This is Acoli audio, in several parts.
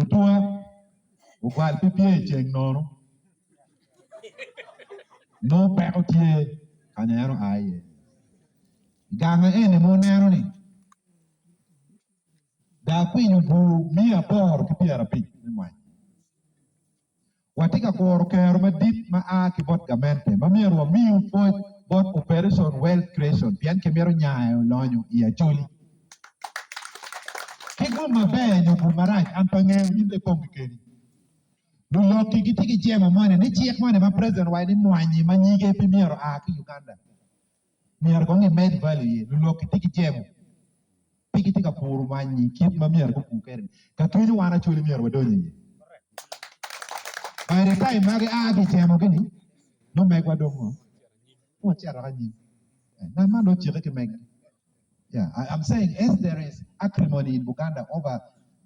Lutuwa, ogwal pe pye i ceng nono. Nongo peko tye kanya en oa iye. I gang eni ma wuneno ni, dong akwinyo bur miya aboro ki pyerabic me mwanyi. Watye ka kuro kero madit ma a ki bot gamente ma myero wamiyu pwoc bot Operation Wealth Creation pien kimito nyayo lonyo i Acholi. Ki gum maber nyo gum marac an pe angeyo, in dong ipong kekeni. Lulokki gitye ki jemo moni ni cik moni ma president owaco ni mwanyi ma nyige pe myero oa ki Uganda myero kong imed value iye. Lulokki tye ki jemo. Pe gitye ka puro mwanyi kit ma myero gupur kwede-ni. Ka kenyo wan Acholi myero wadony iye. By the time ma gia ki i cemogi-ni, nongo megwa dong ngo? Nongo wacito anyim. Ngat man dong ocikke ki meggi. Yeah, I am saying as there is acrimony in Buganda over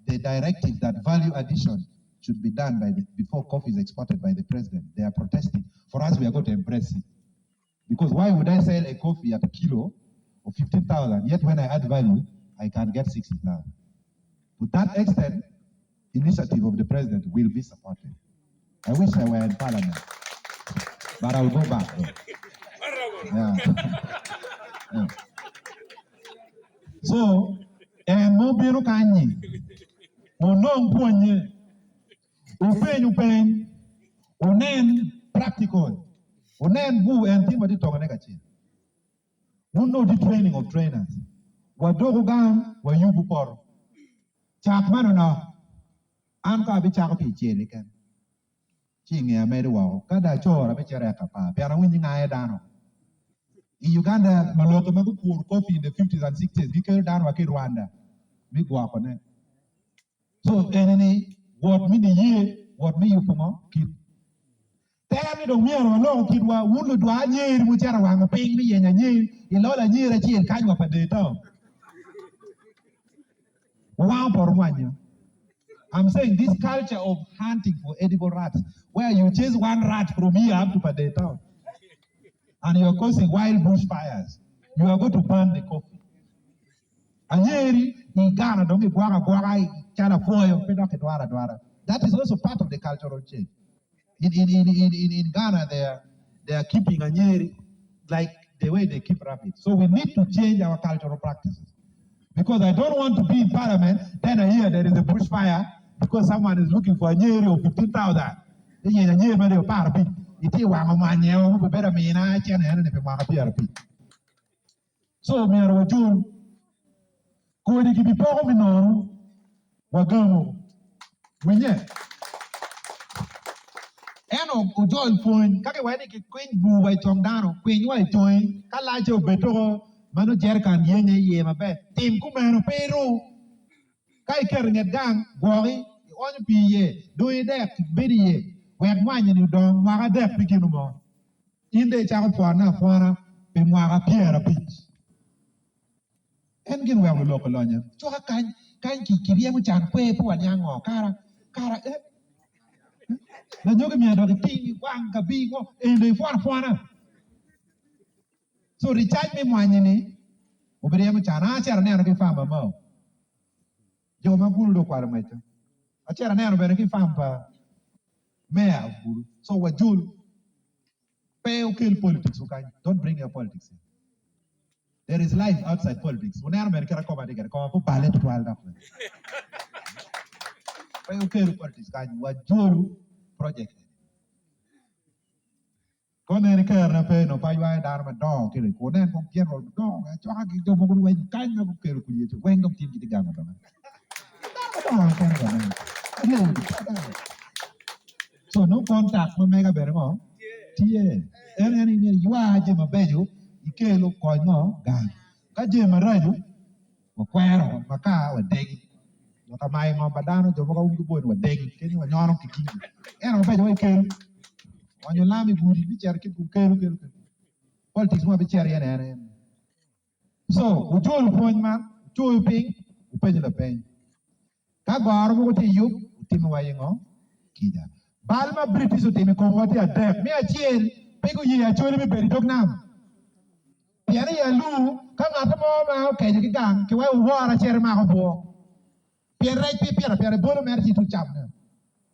the directive that value addition should be done by the, before coffee is exported by the president, they are protesting. For us, we are going to embrace it. Because why would I sell a coffee at a kilo of 15,000 yet when I add value, I can get 60,000? To that extent, initiative of the president will be supported. I wish I were in parliament, but I will go back though. Yeah. Yeah. So, en ma obino kany-nyi, onong pwonnye. Wupenyu peny, wunen practical, wunen bur en tye ma tye tongone kacel. Wun nongo tye training of trainers. Wadoku gang, wayubu poto. Cak manonok, an kong abicako ki i cel keken, ci i nge amedo woko. Ka dong acoro abicito i eka apar, pien awinyo ni ngayo dano. I Uganda, lulokke ma gupuro coffee in the fifties and sixties gikelo dano wa ki i Rwanda me gwokone. Co ene ni, Wot me niye, wot me yubo ngo? Kit. Tere ni dong myero waloko kitwa, wun ludwar anyeri mucito wango piny me yenyo anyeri, ilolo anyeri acel kany wa pa dee town. Wuwango poto mwanyo. I'm saying this culture of hunting for edible rats, where you chase one rat from here up to Padee town, and you are causing wild bush fires, you are going to burn the coffee. Anyeri i Ghana dong gigwoko agwoka calo apwoyo pe dok gidwaro adwara. That is also part of the cultural change. In, in, in, in, in, in Ghana they are, they are keeping anyeri like the way they keep rabbits. So we need to change our cultural practices. Because I don't want to be in parliament, then I hear there is a bushfire because someone is looking for anyeri of 15,000. Iyenyo anyeri ma dong oparo pi itye wango mwanyeo bedo amina cene ene ni pi mwaka pyerabic. Co myero wajol kodi gibipoko me nono wagamo. Winye? Ento wujol pwony, ka kiwaco ni kikwiny bur wa i cong dano, kwiny wa i congi. Ka lacce obed toko ma nongo jerkan yenge iye maber, tim kumeno, pe iru. Ka iketo i nget gang, gwoki, ionyo pii iye, dong idek, bedo iye, wek mwanyi-ni odong mwaka adek pi gino mo. In dong icako pwonne apwona pi mwaka pyerabic. En gin weko lok olonyo. Cuka kany, kany ki kiryemo can kwer pe waniang ngo. Kara, kara eh. Lanyogi myero dok iting iwang kabi ngo. En dong ipwono apwona. So ricac me mwanyi ni obiryemo can. An acito aneno ki farm amao. Jo ma Gulu dong okwalo ngwecca. Acito aneno bene ki farm pa Mayor of Gulu. So wajol. Pe wukel politics wu kany. Don't bring your politics here. There is life outside politics. Wuneno bene kit ma koma tye kwede. Koma pe obale tutwal dok bene. Pe wukel politics kany. Wajolu project eni. Ka onen ni kerona pe, nongo pe aywayo dano madongo ki i kwo. Nen kong general madongo, acoka ki jo mogo weng kany ma gukelo kuye ci weng dong tin gitye gamo dong. Dano madongo kene bene. So nongo contact ma mega bene ngo? Tye. En en myero iywa jami mabeco ikel okony ngo gang. Ka jami maraco Wakwero makar wadegi, jo ka mayo ngom pa dano, jo mogo aum ki bwoni wadegi, keni wanyono ki gigi. Ento wabedo wa i kel, onyo lam i gudi, bicito ki gum kelo kelo kelo. Politics mo bicito iye nene en. So, wujolo pwony man, wucoyo piny, wupenyo lapeny. Ka goro mogo tye i yub, wutimo wa iye ngo? Kica. Bal ma British otimo i komwa tye adek. Me acel, pe guye Acholi me bedo i dog nam. Pien i alur, ka ngat mo ma okeco ki gang, kiwaco wora cito imako bwo. Pien rec pe ipito apita, ibolo mere ci ituc camone.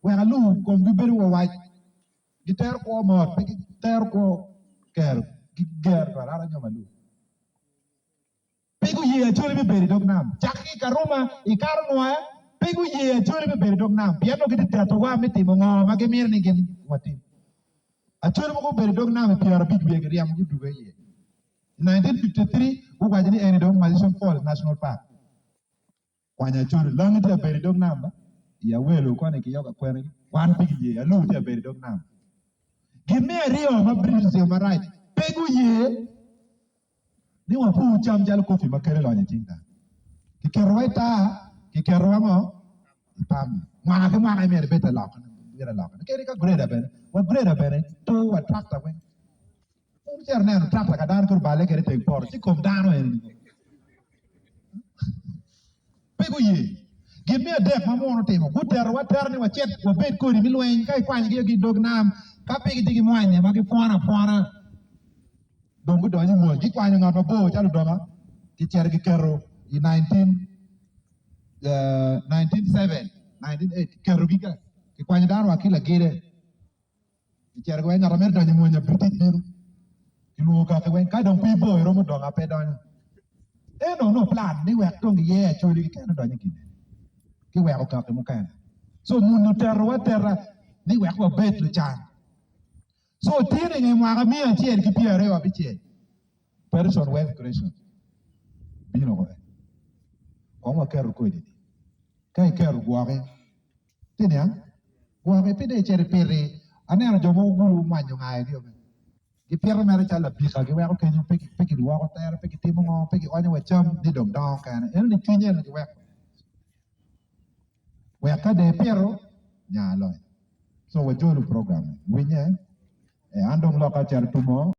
Wek alur komgi bedo wa wac, gitero kwo mot, pe gitero kwo kero, giger twal an anyom alur. Pe guye Acholi me bedo i dog nam. Cakke ki i Karuma, ikato Nwoya, pe guye Acholi me bedo i dog nam pien nongo gitye tetowa me timo ngo ma gimito ni gin watim. Acholi mogo gubedo i dog nam i 50 wiye giryemo gudugo iye. I 1953, guwaco ni eni dong Murchison Falls National Park. Kwanyo Acholi, Langi tye abedo i dog nam ba? I Awelo koni ki Yoga kwene wan pe giye, Alur tye abedo i dog nam. Gin me aryo ma British otimo marac, pe guye ni wapur cam calo kopi ma kelo lonyo i cing dano. Kiketowa i taa, kiketowa ngo? I pamba. Mwaka ki mwaka imyero ibed ka lokone, ibed ka lokone. Kadi ka grader bene, wa grader bene tur wa tractor weng. Wun wucito neno tractor ka dano kong oballe kwede i teng poto, ci kom dano eni pe guye. Gin me adek ma muno otimo, guterowa atera ni wacit wabed kodi me lweny ka ikwanyogi ki i dog nam, ka pe gitye ki mwanya ma gipwono apwona. Dong gudonyo i mony, gikwanyo ngat mabor calo odonga, gicito giketo i 1907, 1908, kiketogi ka, kikwanyo dano wa ki lagide, gicito giwaco ngat ma mito donyo i mony British bino, kilwongo kaki weng, ka dong pe ibor iromo dongo pe idonyo. Ento onongo plan ni wek dong giyer Acholi keken odony i gine, kiweko kaki mukene. So muni oterowa atera ni wek wabed lucan. So tin i nge mwaka 125, Operation Wealth Creation bino woko. Kong waketo kodi ni, ka iketo gwoki, ti niang? Gwoki pe dong icito ipiti. Aneno jo mogo gulu mwanyo ngayogi o bene. Gipito mere calo labika giweko kenyo pe pe gilwoko tere, pe gitimo ngo, pe gionyo wa cam ni dong dongo kene. Eno ni cwinye eno giweko. Wek ka dong ipito, nya alony. So wajolu program ni. Winye? Eh, an dong loka acito tumo.